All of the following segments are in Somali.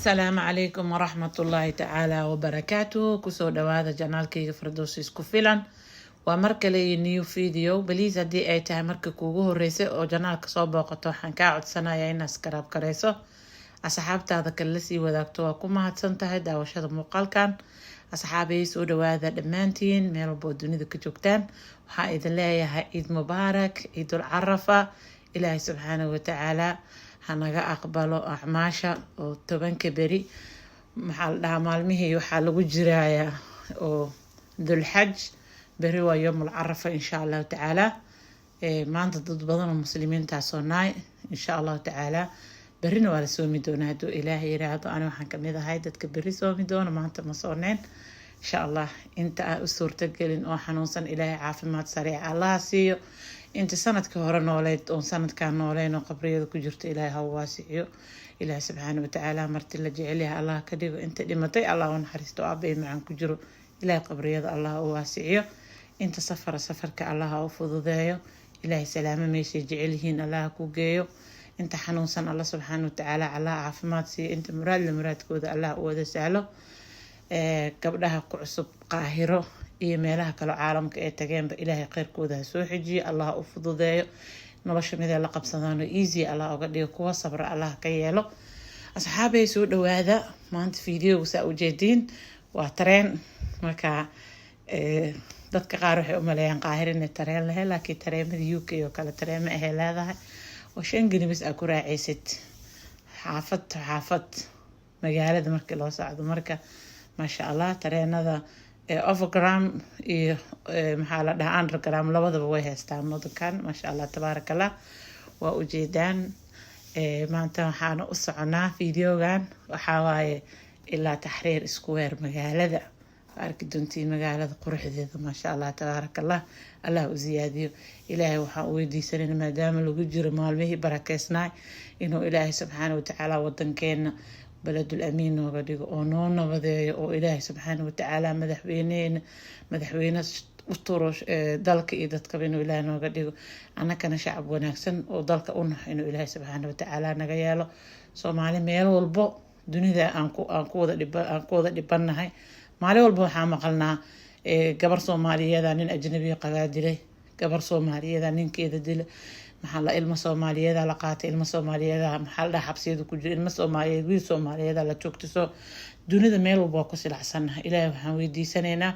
Asalaamu calaykum waraxmatullaahi tacaala wabarakaatu. Kusoo dhawaada channelkayga Fardoos Isku Filan. Waa mar kale iyo new video. Please, haddii ay tahay markii kuugu horeysay oo channelka soo booqato, waxaan kaa codsanayaa inaad subscribe gareyso, asxaabtaada kale lasii wadaagto. Waa ku mahadsan tahay daawashada muuqaalkan. Asxaabay, soo dhawaada dhammaantiin meel walba oo dunida ka joogtaan. Waxaan idin leeyahay ciid mubaarak, ciidul carafa. Ilaahay subxaanahu watacaala hanaga aqbalo acmaasha oo 10ka beri, maxaa la dhahaa, maalmihii waxaa lagu jirayaa oo Dulxaj. Beri waa yoomul carafa, insha Allahu tacaala. Maanta dad badan oo muslimiintaa soonaay, insha Allahu tacaala. Berrina waa la soomi doonaa hadduu Ilaahay yiraahdo. Ani waxaan kamid ahay dadka berri soomi doono, maanta ma sooneen, insha Allah. Inta aan u suurtagelin oo xanuunsan, Ilaahay caafimaad sariic Allaha siiyo. Inta sanadkii hore nooleyd oon sanadkan nooleyn oo qabriyada ku jirto, Ilaahay ha waasiciyo. Ilaahay subxaana watacaala marti la jecelyahay Allah ka dhigo. Inta dhimatay Allah u naxariisto, aabay macaan ku jiro, Ilaahay qabriyada Allah u waasiciyo. Inta safara, safarka Allah u fududeeyo. Ilaahay salaamo meeshay jecel yihiin Allah ku geeyo. Inta xanuunsan, Allah subxaana watacaala Allah caafimaad siiyo. Inta muraadla, muraadkooda Allah u wada sahlo. Gabdhaha ku cusub Qaahiro iyo meelaha kale caalamka ee tageenba, Ilaahay kheyrkooda ha soo xejiyo, Allah u fududeeyo nolosha, midee la qabsadaano easy Allah uga dhigo, kuwa sabra Allah ka yeelo. Asxaabay, soo dhawaada. Maanta videoga saa ujeediin waa tareen. Marka dadka qaar waxay umaleeyaan Qaahir inay tareen lahayn, laakiin tareemada UK oo kale tareema ahay leedahay oo 5 geni bas aa ku raacaysid xaafad xaafad magaalada markii loo socdo. Marka maasha Allah, tareenada overground iyo, maxaa la dhahaa, underground labadaba way haystaan wadankan, maasha Allah, tabaaraka Allah. Waa ujeedaan, maanta waxaana u soconaa videogan waxaa waaye ilaa Taxriir Square. Magaalada waa arki doontiin, magaalada quruxdeeda, maasha Allah, tabaaraka Allah. Allah u siyaadiyo. Ilaahay waxaan u weydiisanayna, maadaama lagu jiro maalmihii barakeysnaay, inuu Ilaahay subxaana watacaala wadankeena beledul amiin nooga dhigo oo noo nabadeeyo, oo Ilaahay subxaana watacaala madaxweyneena madaxweyne u turo dalka iyo dadkaba inuu Ilaahay nooga dhigo. Annakana shacab wanaagsan oo dalka u naxo inuu Ilaahay subxaana watacaala naga yeelo. Soomaali meel walbo dunida aan ku wada dhibannahay. Maalin walba waxaa maqalnaa gabar Soomaaliyeeda nin ajnabiga qabaa dilay, gabar Soomaaliyeeda ninkeeda dilay, maxaa la, ilmo Soomaaliyeeda la qaatay, ilmo Soomaaliyeeda, maxaa la dhaha, xabsiyada ku jira, ilmo Soomaaliyeed, wiil Soomaaliyeeda la joogto. Soo dunida meel walba waa ku silacsannahay. Ilaahay waxaan weydiisanaynaa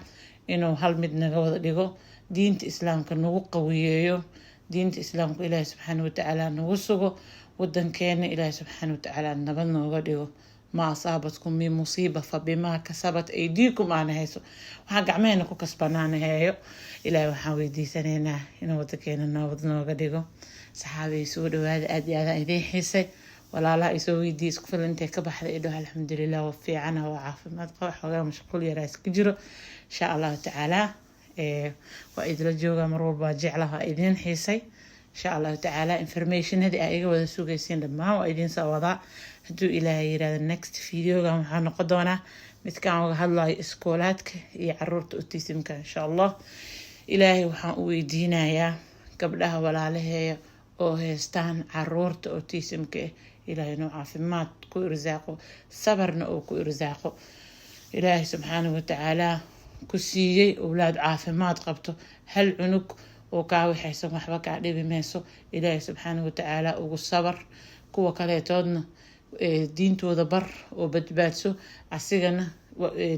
inuu hal mid naga wada dhigo, diinta Islaamka nagu qawiyeeyo, diinta Islaamka Ilaahay subxaana watacaala nagu sugo, wadankeena Ilaahay subxaana watacaala nabad nooga dhigo. "ما أصابكم من مصيبة فبما كسبت أيديكم" aana hayso, waxaan gacmeena ku kasbanaana heeyo. Ilaahay waxaan weydiisanaynaa inuu wadankeena nabad nooga dhigo. Saxaabay, soo dhawaada. Aada iyo aadaan idiin xiisay. Walaalaha isoo weydiiya Isku Filan intay ka baxday idho, alxamdulilah, waa fiicana, waa caafimaad qaba, xoogaa mashquul yaraa iska jiro. Insha Allahu tacaala waa idila joogaa mar walba, waa jecla, waa idiin xiisay. Insha Allahu tacaala informationadii aa iga wada sugaysiin dhammaan waa idiin soo wadaa hadduu Ilaahay yirahdo. Next videogan waxaa noqon doonaa midkaan uga hadlayo iskoolaadka iyo caruurta autismka, insha Allah. Ilaahay waxaan u weydiinayaa gabdhaha walaalaheeya oo haystaan caruurta autismka ah, Ilaahay inuu caafimaad ku irsaaqo, sabarna uu ku irsaaqo. Ilaahay subxaanahu watacaala ku siiyey owlaad caafimaad qabto, hal cunug oo kaa waxaysan waxba kaa dhibi mayso. Ilaahay subxaanahu watacaala ugu sabar. Kuwa kaleetoodna diintooda bar oo badbaadso, asigana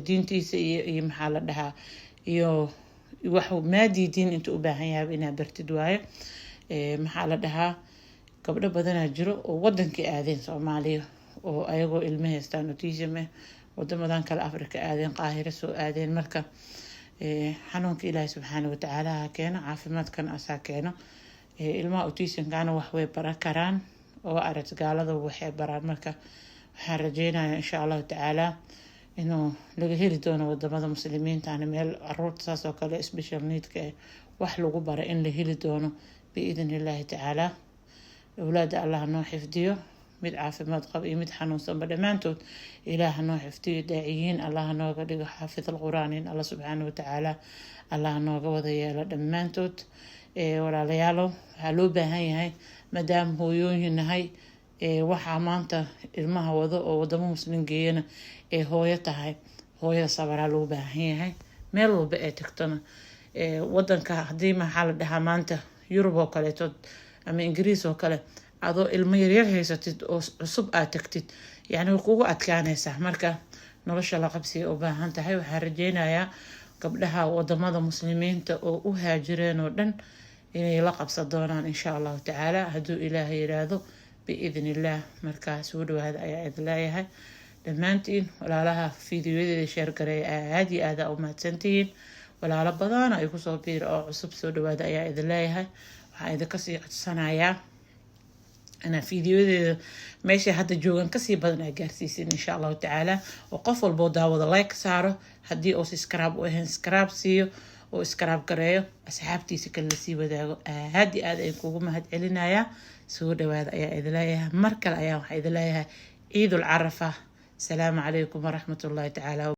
diintiisa iyo, maxaa la dhahaa, iyo wax maadii diin inta u baahan yahay inaa bartid waayo. Maxaa la dhahaa, gabdho badanaa jiro oo wadankii aadeen Soomaaliya oo ayagoo ilmo haystaan autism ah wadamadan kale Africa aadeen, Qaahiro soo aadeen. Marka xanuunka Ilaahi subxaana watacaala ha keeno, caafimaadkana asaa keeno. Ilmaha autismkana wax way baran karaan oo arag gaalada waxay baraan. Marka waxaan rajeynayaa, insha Allahu tacaala, inuu laga heli doono wadamada muslimiintana meel caruurta saas oo kale special needka eh wax lagu bara in la heli doono, biidn Illaahi tacaala. Awlaada Allah noo xifdiyo, mid caafimaad qaba iyo mid xanuunsanba dhammaantood Ilaah noo xifdiyo. Daaciyiin Allah nooga dhigo, xaafid alquraanin Allah subxaana watacaala Allah nooga wada yeelo dhammaantood. Walaalayaalo, waxaa loo baahan yahay, maadaama hooyooyin nahay, Waxaa maanta ilmaha wado oo wadamo Muslim geeyana ee hooyo tahay. Hooyada sabaraa loo baahan yahay meel walba ay tagtona. Wadanka haddii, maxaa la dhahaa, maanta Yurub oo kaleeto ama Ingiriis oo kale, adoo ilmo yaryar haysatid oo cusub aad tagtid, yacni way kugu adkaanaysaa. Marka nolosha la qabsiga u baahan tahay. Waxaan rajeynayaa gabdhaha wadamada Muslimiinta oo u haajireen oo dhan inay la qabsan doonaan, insha Allahu tacaala, hadduu Ilaahay yiraahdo, biidn Illaah. Markaa soo dhawaada ayaa idin leeyahay dhammaantiin. Walaalaha fiidiyoyadeeda share gareeya, aada iyo aada u mahadsantihiin. Walaalo badan ay kusoo biira oo cusub, soo dhawaada ayaa idin leeyahay. Waxaan idinka sii codsanayaa inaa fiidiyoyadeeda meeshay hadda joogan kasii badan aa gaarsiisin, insha Allahu tacaala, oo qof walboo daawada like saaro, haddii oo subscribe u ahayn subscribe siiyo oo subscribe gareeyo, asxaabtiisa kale lasii wadaago. Aad iyo aad ayaan kugu mahad celinayaa. Soo dhawaada ayaa idin leeyahay mar kale. Ayaa waxaa idin leeyahay Ciidul Carafa. Asalaamu calaykum waraxmat ullahi tacaala.